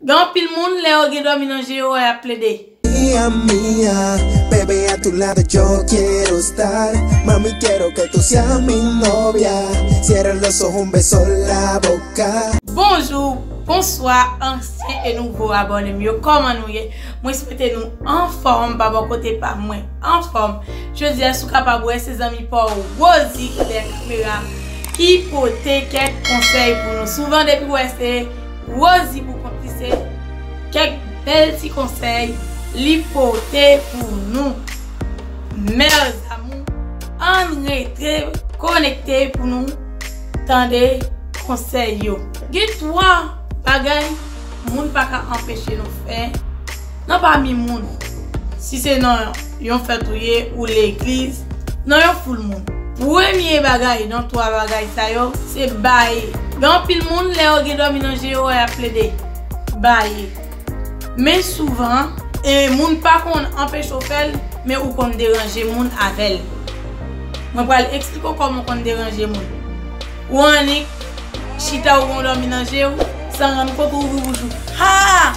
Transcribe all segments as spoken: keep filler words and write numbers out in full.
Gen anpil moun, lè yo gen dòmi nan je yo, y ap plede. Mía mía, bebé a tu lado yo quiero estar. Mami, quiero que tú seas mi novia. Cierra los ojos, un beso en la boca. Bonjou, bonswa, ansyen e nouvo abòne m yo. Kòman nou ye? Mwen swete nou anfòm, pa bò kote pa mwen anfòm. Jodi a, si w kapab wè, se zanmi pa w Rosie ki dèyè kamera ki pote kèk konsèy pou nou. Souvan, depi w wè se Rosie pou kont li, se kèk bèl ti konsèy li pote pou nou. Mes amours, ann rete konekte pou nou tande konsèy yo. Gen twa bagay moun pa ka anpeche nou fè nan pami moun. Si se nan yon fèt ou ye, ou legliz, nan yon foul moun. Premye bagay nan twa bagay sa yo, se baye. Gen anpil moun, lè yo gen dòmi nan je yo, y ap plede baye. Men souvan, e, moun pa konn anpeche w fè l, men ou konn deranje moun avè l. Mwen pral eksplike w kòman w konn deranje moun. Ou annik chita, ou gon dòmi nan je w, san rann kont ou ouvri bouch ou. Ha!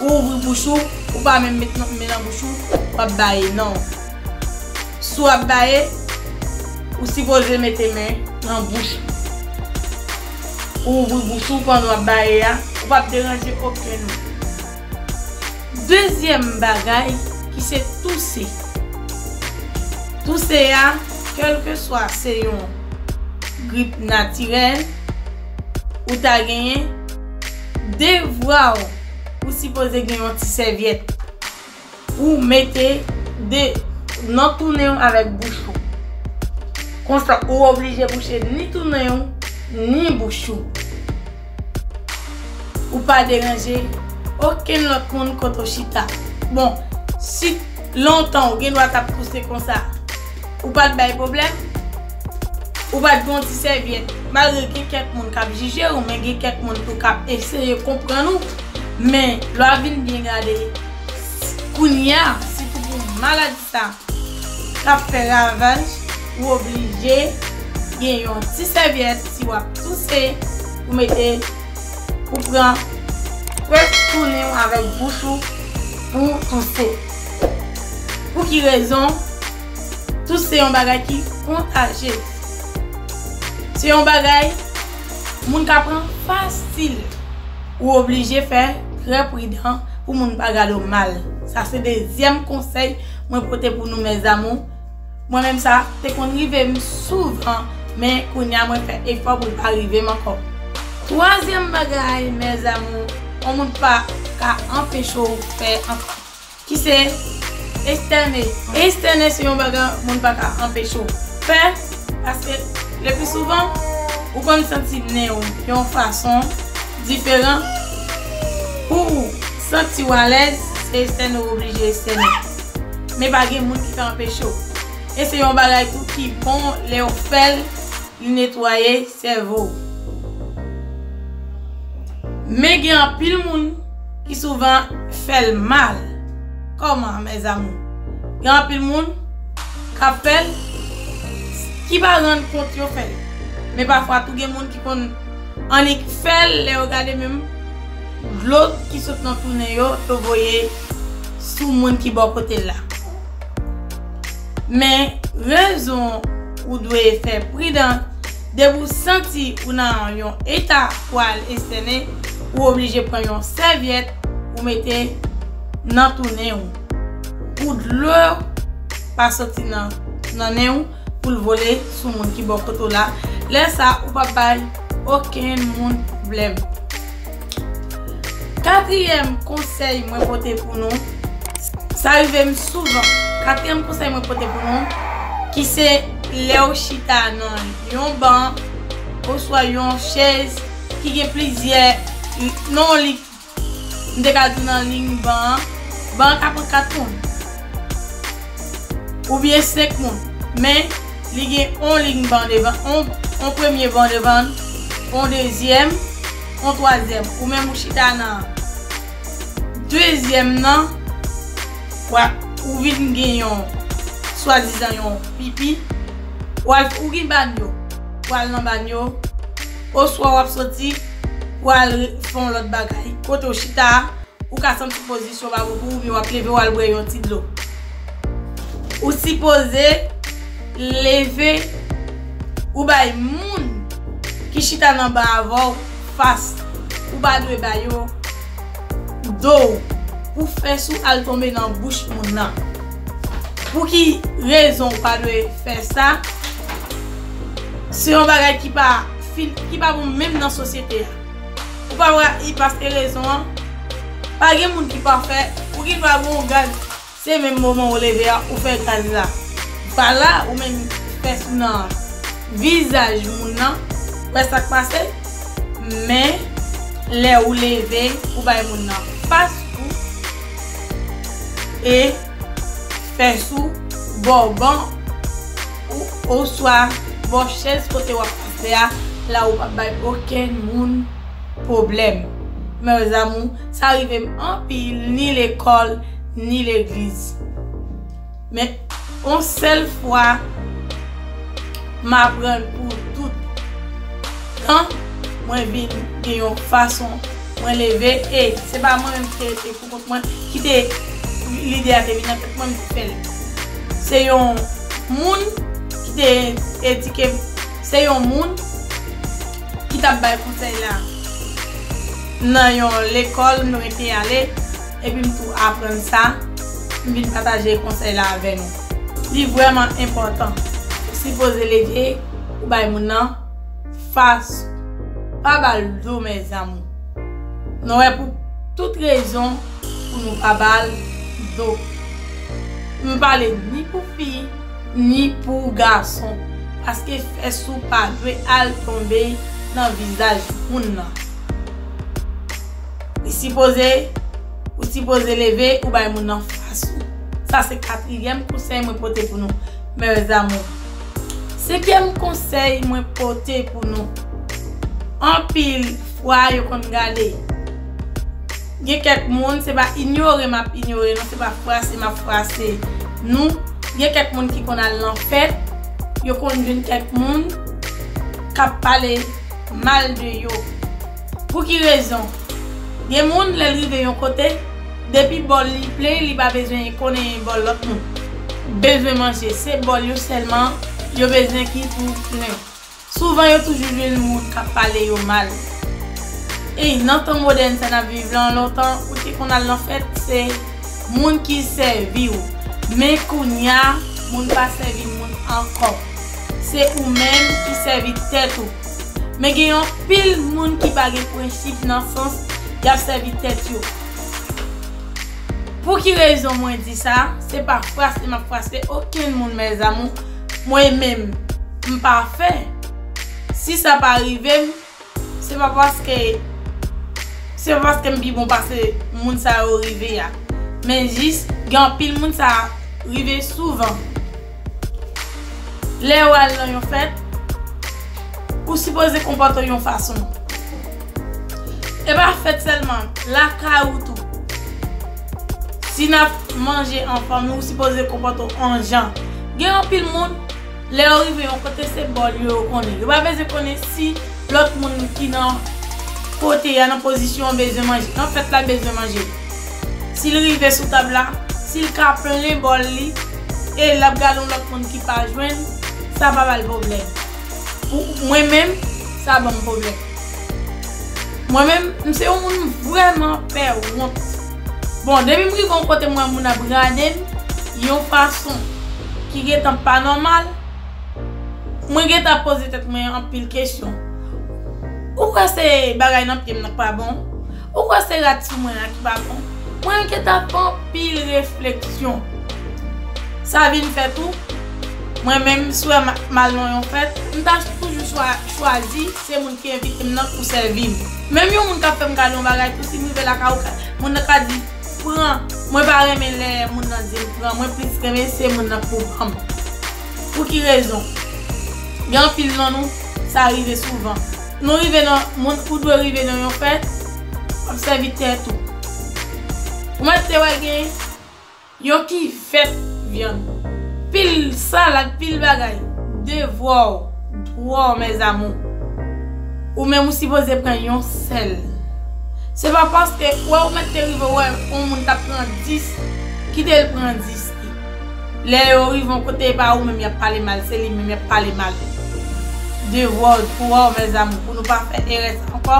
Ou ouvri bouch ou, ou pa menm met men nan bouch ou, w ap baye, non. Si w ap baye, ou sipoze mete men nan bouch ou. Ou ouvri bouch ou pandan w ap baye a, ou p ap deranje okenn moun. Dezyèm bagay ki se touse. Touse a, kèlkeswa se yon grip natirèl ou ta genyen, devwa w, ou sipoze gen yon ti sèvyèt pou mete de, nan tou nen w avèk bouch ou. Konsa, ou oblije bouche ni tou nen w, ni bouch ou. Ou pa deranje okenn lòt moun kote w chita. Bon, si lontan ou gen dwa t ap touse konsa, ou pa t bay pwoblèm, ou pa t gen yon ti sèvyèt. Malgre gen kèk moun k ap jije w, men gen kèk moun tou k ap eseye konprann ou. Men, lè w ap vin byen gade, kounye a, sitou pou maladi sa k ap fè ravaj, ou oblije gen yon ti sèvyèt si w ap touse, ou mete, ou pran prèske tou nen w avèk bouch ou pou w touse. Pou ki rezon? Touse se yon bagay ki kontajyez. Se yon bagay moun ka pran fasil. Ou oblije fè trè pridan pou moun pa gade w mal. Sa se dezyèm konsèy mwen pote pou nou, mes amours. Mwen menm sa te konn rive m souvan, men kounye a mwen fè efò pou l pa rive m ankò. Twazyèm bagay, mes amours, yon moun pa ka anpeche w fè ankò, ki se estène. Estène se yon bagay moun pa ka anpeche w fè, paske le pli souvan, ou konn santi nen w yon fason diferan. Pou w santi w alèz, se estène ou oblije estène. Men pa gen moun ki ka anpeche w. E se yon bagay tou ki bon lè w fè l, li netwaye sèvo w. Men gen anpil moun ki souvan fè l mal. Kòman, mes amours? Gen anpil moun k ap fè l ki pa rann kont yo fè l. Men pafwa tou gen moun ki konn annik fè l, lè yo gade menm dlo ki sot nan tou nen yo, yo voye sou moun ki bò kote l la. Men rezon ou dwe fè pridan, depi w santi ou nan yon eta pou al estène, ou oblije pran yon sèvyèt ou mete nan tou nen w, pou dlo pa soti nan, nan nen w, pou l vole sou moun ki bò kote w la. Lè sa, ou p ap bay okenn moun pwoblèm. Katriyèm konsèy mwen pote pou nou, sa rive m souvan. Katriyèm konsèy mwen pote pou nou, ki se lè w chita nan yon ban oswa yon chèz ki gen plizyè, non, li, m te ka di nan liy ban an, ban an ka pran kat moun oubyen senk moun, men li gen yon liy ban devan, yon, yon premye ban devan l, yon dezyèm, yon twazyèm. Ou menm ou chita nan dezyèm nan, w ap, ou vin gen yon swadizan yon pipi, w al, ou gen banyo, w al nan banyo, oswa w ap soti, pral fè yon lòt bagay. Kote w chita a, ou ka santi pozisyon pa bon pou ou, oubyen w ap leve, w al bwè yon ti dlo. Ou sipoze leve, ou bay moun ki chita nan ban avè w fas. Ou pa dwe ba yo do w pou fès ou al tonbe nan bouch moun nan. Pou ki rezon ou pa dwe fè sa? Se yon bagay ki pa fin, ki pa bon menm nan sosyete a. Ou pa wè, i paske rezon an, pa gen moun ki pafè, ou gen dwa gen yon gaz, se menm moman ou leve a, ou fè gaz la. Vwala, ou menm fès ou nan vizaj moun nan, wè sa k pase, men lè ou leve, ou bay moun nan fas ou, e fès ou bò ban ou, oswa bò chèz kote w ap pase a, la ou p ap bay okenn moun pwoblèm. Mezanmi, sa rive m anpil, ni lekòl, ni legliz. Men, yon sèl fwa, m aprann pou tout tan, mwen vin gen yon fason, mwen leve, e se pa mwen menm ki te rete pou kont mwen, ki te lide a te vin nan tèt mwen, m te fè l. Se yon moun ki te edike m, se yon moun ki t ap bay konsèy la. Nan yon lekòl, mwen te ale, epi m tou aprann sa, m vin pataje konsèy la avè nou. Li vrèman enpòtan. Ou sipoze leve, ou bay moun nan fas. Pa ba l do, mezanmi. Nou wè pou tout rezon pou nou pa ba l do. M pale ni pou fi, ni pou gason. Paske fès ou pa dwe al tonbe nan vizaj moun nan. Li sipoze, ou sipoze leve, ou bay moun nan fas ou. Sa se katriyèm konsèy mwen pote pou nou, mes amours. Senkyèm konsèy mwen pote pou nou. Anpil fwa yo konn gade. Gen kèk moun, se pa inyore m ap inyore nou, se pa fwase m ap fwase nou. Gen kèk moun ki konn al nan fèt, yo konn jwenn kèk moun k ap pale mal de yo. Pou ki rezon? Gen moun, lè l rive yon kote, depi bòl li plen, li pa bezwen konnen bòl lòt moun. Bezwen manje, se bòl yo sèlman yo bezwen ki pou plen. Souvan, yo toujou jwenn moun k ap pale yo mal. E nan tan modèn sa n ap viv lan, lontan, ou te konn al nan fèt, se moun ki sèvi w. Men kounye a, moun pa sèvi moun ankò. Se ou menm ki sèvi tèt ou. Men gen yon pil moun ki pa gen prensip nan sans y ap sèvi tèt yo. Pou ki rezon mwen di sa? Se pa fwase m ap fwase okenn moun, mes amours. Mwen menm, m pafè. Si sa pa rive m, se pa paske, se pa paske m pi bon pase moun sa yo rive a. Men jis, gen anpil moun sa rive souvan. Lè w al nan yon fèt, ou sipoze konpòte w yon fason. E pa fèt sèlman, lakay ou tou. Si n ap manje an fanmi, ou sipoze konpòte w yon jan. Gen anpil moun, lè yo rive yon kote, se bòl yo yo konnen. Yo pa bezwen konnen si lòt moun ki nan kote a, nan pozisyon an, bezwen manje. Nan fèt la, bezwen manje. Si l rive sou tab la, si l ka plen bòl li, e l ap gade yon lòt moun ki pa jwenn, sa pa ba l pwoblèm. Pou mwen menm, sa ban m pwoblèm. Mwen menm, m se yon moun m vrèman pè wont. Bon, depi m rive yon kote m wè moun ap gade m yon fason ki gentan pa nòmal, mwen gentan ap poze tèt mwen anpil kesyon. Ou kwè se bagay nan pye m nan k pa bon? Ou kwè se rad sou mwen an ki pa bon? Mwen gentan ap fè anpil refleksyon. Sa vin fè tou, mwen menm, si w wè m al nan yon fèt, m ta toujou chwa-, chwazi se moun ki envite m nan pou sèvi m. Menm yon moun k ap fè m gade yon bagay tou, si m rive lakay ou, moun nan ka di, "Pran." Mwen pa renmen lè moun nan di m pran. Mwen plis renmen se moun nan k pou ban m. Pou ki rezon? Gen anpil nan nou, sa rive souvan. Nou rive nan, moun, ou dwe rive nan yon fèt, w ap sèvi tèt ou. Ou mèt te wè gen yon kivèt vyann, pil salad, pil bagay. Devwa w, dwa w, mes amours. Ou menm ou sipoze pran yon sèl. Se pa paske wè ou mèt te rive wè yon moun t ap pran dis, kite l pran dis li. Lè yo rive yon kote e pa ou menm y ap pale mal, se li menm y ap pale mal. Devwa w, dwa w, mèzami, pou nou pa fè erè sa ankò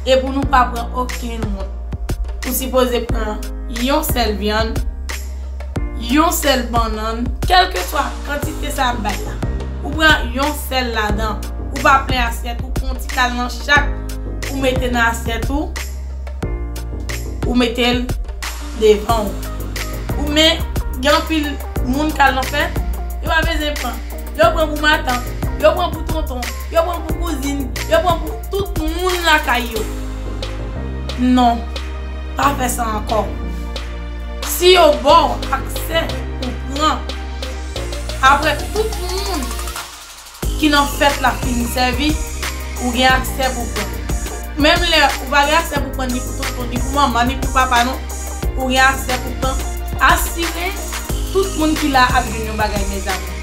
e pou nou pa pran okenn wont. Ou sipoze pran yon sèl vyann, yon sèl bannann, kèlkeswa kantite sa ap bay la. Ou pran yon sèl ladan, ou pa plen asyèt ou, pran yon ti kal nan chak, ou mete nan asyèt ou, ou mete l devan w. Ou men, gen anpil moun k al nan fèt, yo pa bezwen pran. Yo pran pou matant, yo pran pou tonton, yo pran pou kouzin, yo pran pou tout moun lakay yo. Non, pa fè sa ankò. Si yo ba w aksè pou pran, apre tout moun ki nan fèt la fin sèvi, ou gen aksè pou pran. Menm lè ou pa gen aksè pou pran ni pou tonton, ni pou manman, ni pou papa non, ou gen aksè pou pran. Asire tout moun ki la ap jwenn yon bagay, mezanmi.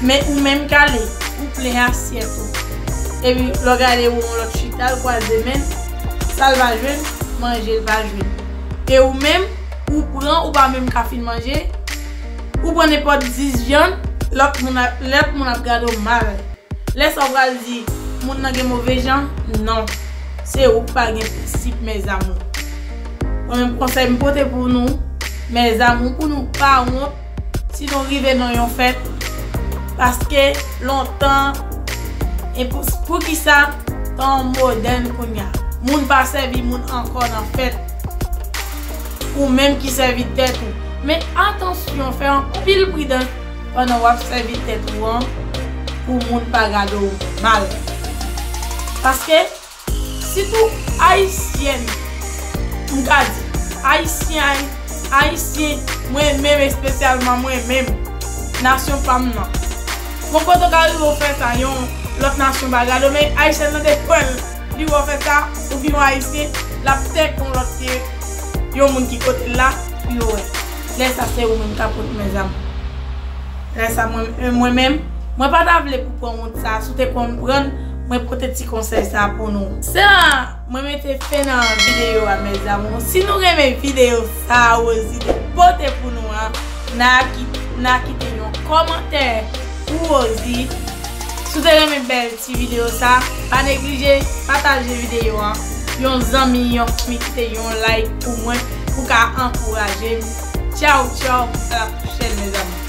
Men ou menm k ale, ou plen asyèt ou. Epi lè w gade ou yon lòt chita, l kwaze men, sa l pa jwenn, manje l pa jwenn. E ou menm, ou pran, ou pa menm ka fin manje, ou pran nenpòt dis vyann, lòt moun ap, lòt moun ap gade w mal. Lè sa w pral di, moun nan gen move jan, non. Se ou k pa gen prensip, mes amours. Mwen menm konsèy m pote pou nou, mes amours, pou nou pa wont, si nou rive nan yon fèt, paske lontan, e pou, poukisa tan modèn kounye a, moun pa sèvi moun ankò nan fèt, ou menm ki sèvi tèt ou. Men atansyon, fè anpil pridans pandan w ap sèvi tèt ou an pou moun pa gade w mal. Paske, sitou ayisyèn, m ka di, ayisyen, ayi-, ayisyen, mwen menm espesyalman, mwen menm, nasyon pa m nan. Bon, kote w ka rive w fè sa, yon lòt nasyon pa gade w, men ayisyèn nan te pran l, li wè w fè sa, ou gen yon ayisyen, l ap tèk yon lòt ke yon moun ki kote l la, pou yo wè. Lè sa se ou menm k ap wont, mes amours. Lè sa mwen, mwen menm, mwen pa ta vle pou pran wont sa, si w te konprann, mwen pote ti konsèy sa pou nou. Sa, mwen mete fen nan videyo a, mes amours. Si nou renmen videyo sa, Rosie te pote pou nou an, n a ki-, n a kite yon kòmantè pou Rosie. Si w te renmen bèl ti videyo sa, pa neglije pataje videyo an. Yon zanmi, yon fanmi kite yon like pou mwen, pou ka ankouraje m. Tchaw, tchaw, a la pwochèn, mezanmi.